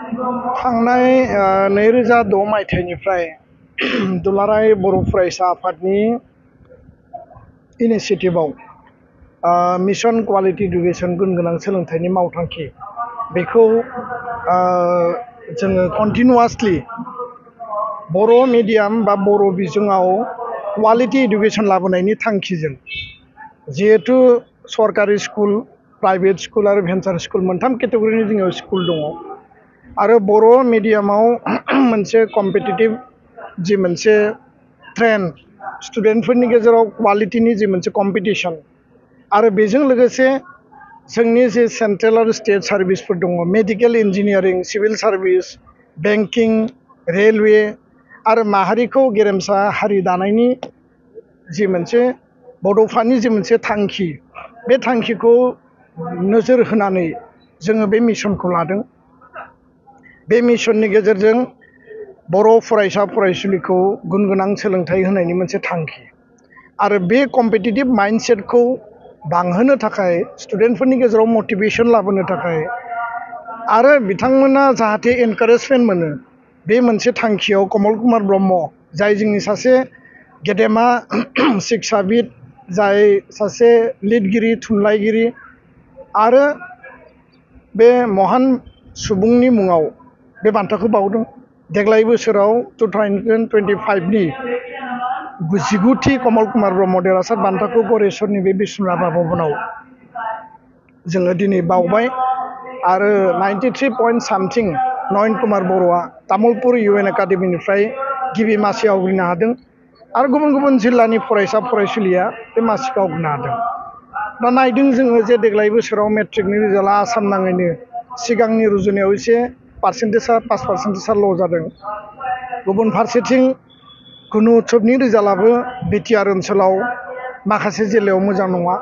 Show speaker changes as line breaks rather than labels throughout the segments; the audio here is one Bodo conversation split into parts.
थांनाय 2006 मायथाइनिफ्राय दुलाराय बर' फरायसा आफादनि इनिशिएटिभआव मिशन क्वालिटी एडुकेशन गुनगोनां सोलोंथाइनि मावथांखि बेखौ जोङो कन्टिनिउआसलि बर' मिडियाम बा बर' बिजोङाव क्वालिटी एडुकेशन लाबोनायनि थांखिजों जिहेतु सरकारि स्कुल प्राइवेट स्कुल आरो भेन्सार स्कुल मोनथाम केटेगरिनि जोंनाव स्कुल दङ आरो बर' मिडियामाव मोनसे कम्पिटिटिभ जि मोनसे ट्रेन्ड स्टुडेन्टफोरनि गेजेराव क्वालिटिनि जि मोनसे कम्पिटिशन आरो बेजों लोगोसे जोंनि जे सेन्ट्रेल आरो स्टेट सार्भिसफोर दङ medical engineering civil service banking railway आरो माहारिखौ गेरेमसा हारि दानायनि जि मोनसे बड'फानि जि मोनसे थांखि बे थांखिखौ नोजोर होनानै जोङो बे मिशनखौ लादों। बे मिशननि गेजेरजों बर' फरायसा फरायसुलिखौ गुनगोनां सोलोंथाइ होनायनि मोनसे थांखि आरो बे कम्पिटिटिभ माइन्डसेटखौ बांहोनो थाखाय स्टुडेन्टफोरनि गेजेराव मटिभेशन लाबोनो थाखाय आरो बिथांमोना जाहाथे एनकारेजमेन्ट मोनो बे मोनसे थांखियाव कमल कुमार ब्रह्म जाय जोंनि सासे गेदेमा शिक्षाबिद जाय सासे लिरगिरि थुनलाइगिरि आरो बे महान सुबुंनि मुङाव बे बान्थाखौ बावदों। देग्लाय बोसोराव 2025नि 19थि कमल कुमार ब्रह्म देरहासार बान्थाखौ गरेस्वरनि बे बिष्णु राभा भबनाव जोङो दिनै बावबाय आरो 93 पइन्ट सामथिं नयन कुमार बर'आ तामुलपुर UN एकाडेमिनिफ्राय गिबि मासि आवग्रिनो हादों आरो गुबुन गुबुन जिल्लानि फरायसा फरायसुलिया बे मासिखौ आवग्रिनो हादों। दा नायदों जोङो जे देग्लाय बोसोराव मेट्रिकनि रिजाल्टआ आसाम नाङैनो सिगांनि रुजुनायाव एसे पार्सेन्टेजआ 5% ल' जादों। गुबुन फारसेथिं गुनु उत्सबनि रिजाल्टआबो बिटिआर ओनसोलाव माखासे जिल्लायाव मोजां नङा।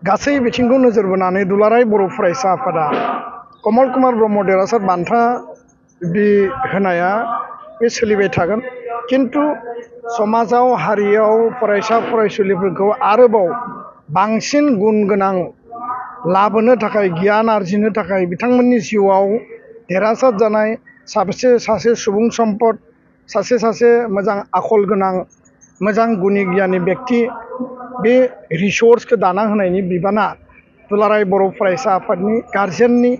गासै बिथिंखौ नोजोर बोनानै दुलाराय बर' फरायसा आफादा कमल कुमार ब्रह्म देरहासार बान्था बे होनाया बे सोलिबाय थागोन किन्तु समाजाव हारियाव फरायसा फरायसुलिफोरखौ आरोबाव बांसिन गुन गोनां लाबोनो थाखाय गियान आरजिनो थाखाय बिथांमोननि जिउआव देरहासार जानाय सासे सुबुं सम्पद सासे मोजां आखल गोनां मोजां गुनि गियानि व्यक्ति बे रिसर्सखौ दाना होनायनि बिबाना दुलाराय बर' फरायसा आफादनि गार्जेननि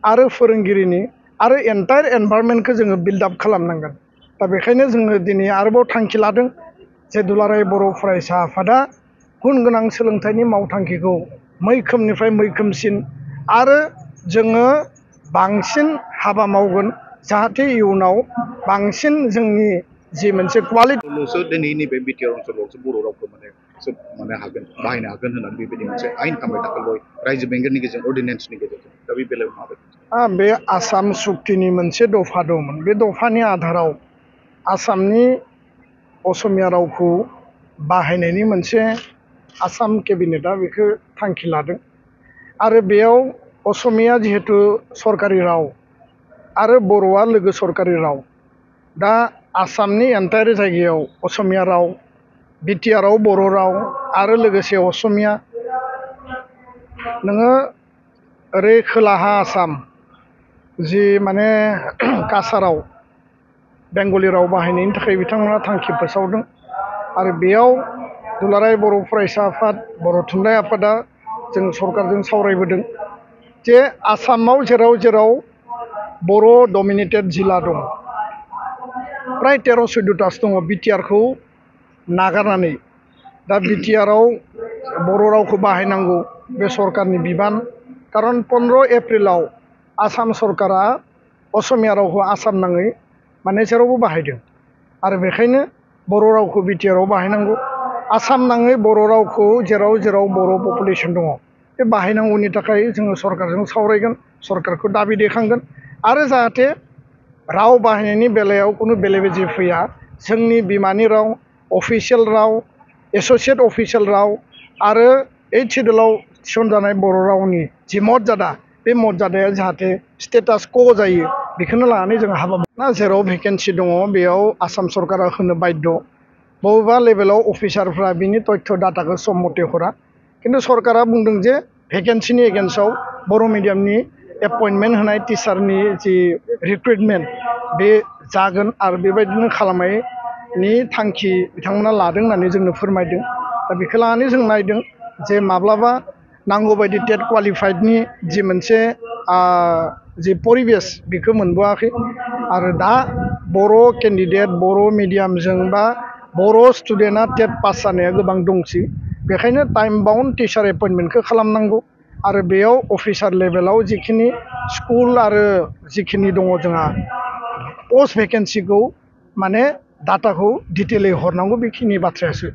आरो फोरोंगिरिनि आरो एन्टायार एनभाइरनमेन्टखौ जोङो बिल्ड आप खालामनांगोन। दा बेखायनो जोङो दिनै आरोबाव थांखि लादों जे दुलाराय बर' फरायसा आफादा गुन गोनां सोलोंथाइनि मावथांखिखौ मैखोमनिफ्राय मैखोमसिन आरो जोङो बांसिन हाबा मावगोन जाहाथे इयुनाव बांसिन जोंनि जि मोनसे क्वालिटिल'सो
दिनैनि बे बिटिआर ओनसोलावसो बर' रावखौ माने हागोन बाहायनो हागोन होननानै बेबायदि मोनसे आयेन खालामबाय थाखाबाय रायजो बेंगिरिनि गेजेरजों अर्डिनेन्सनि गेजेरजों दा बे बेलायाव माबायदि
बे आसाम सुक्तिनि मोनसे दफा दंमोन बे दफानि आधाराव आसामनि असमिया रावखौ बाहायनायनि मोनसे आसाम केबिनेटआ बेखौ थांखि लादों आरो बेयाव असमिया जिहेतु सरकारि राव आरो बर'आ लोगो सरकारि राव दा आसामनि एन्टायार जायगायाव असमिया राव बिटिआरआव बर' राव आरो लोगोसे असमिया नोङो ओरै खोलाहा आसाम जि माने काछाराव बेंगलि राव बाहायनायनि थाखाय बिथांमोना थांखि फोसावदों आरो बेयाव दुलाराय बर' फरायसा आफाद बर' थुनलाइ आफादा जों सरकारजों सावरायबोदों जे आसामाव जेराव बर' डमिनेटेड जिल्ला दं प्राय 13-14तासो दङ बिटिआरखौ नागारनानै दा बिटिआरआव बर' रावखौ बाहायनांगौ बे सरकारनि बिबान खारन 15 एप्रिलाव आसाम सरकारा असमिया रावखौ आसाम नाङै माने जेरावबो बाहायदों आरो बेखायनो बर' रावखौ बिटिआरआव बाहायनांगौ आसाम नाङै बर' रावखौ जेराव बर' पपुलेसन दङ बे बाहायनांगौनि थाखाय जोङो सरकारजों सावरायगोन सरकारखौ दाबि दैखांगोन आरो जाहाथे राव बाहायनायनि बेलायाव खुनु बेले बेजे फैया जोंनि बिमानि राव अफिसियेल राव एस'सियेट अफिसियेल राव आरो 8 सिडुलाव थिसनजानाय बर' रावनि जि मर्यादा बे मर्यादाया जाहाथे स्टेटास क' जायो बेखौनो लानानै जों हाबा मावना जेराव भेकेन्सि दङ बेयाव आसाम सरकारा होनो बाध्य बबेबा लेभेलाव अफिसारफ्रा बिनि तथ्य डाटाखौ सम मथे हरा किन्तु सरकारा बुंदों जे भेकेन्सिनि एगेन्स्टआव बर' मिडियामनि एपइन्टमेन्ट होनाय टिचारनि जि रिक्रुइटमेन्ट बे जागोन आरो बेबायदिनो खालामनायनि थांखि बिथांमोना लादों होननानै जोंनो फोरमायदों। दा बेखौ लानानै जों नायदों जे माब्लाबा नांगौ बायदि टेट क्वालिफाइडनि जि मोनसे जि परिबेस बेखौ मोनबोआखै आरो दा बर' केन्डिडेट बर' मिडियामजों बा बर' स्टुडेन्टआ टेट पास जानाया गोबां दंसै। बेखायनो टाइम बाउन्ड टिचार एपइन्टमेन्टखौ खालामनांगौ आरो बेयाव अफिसार लेभेलाव जिखिनि स्कुल आरो जिखिनि दङ जोंहा पस्ट भेकेन्सिखौ माने डाटाखौ डिटेलै हरनांगौ बेखिनि बाथ्रायासो।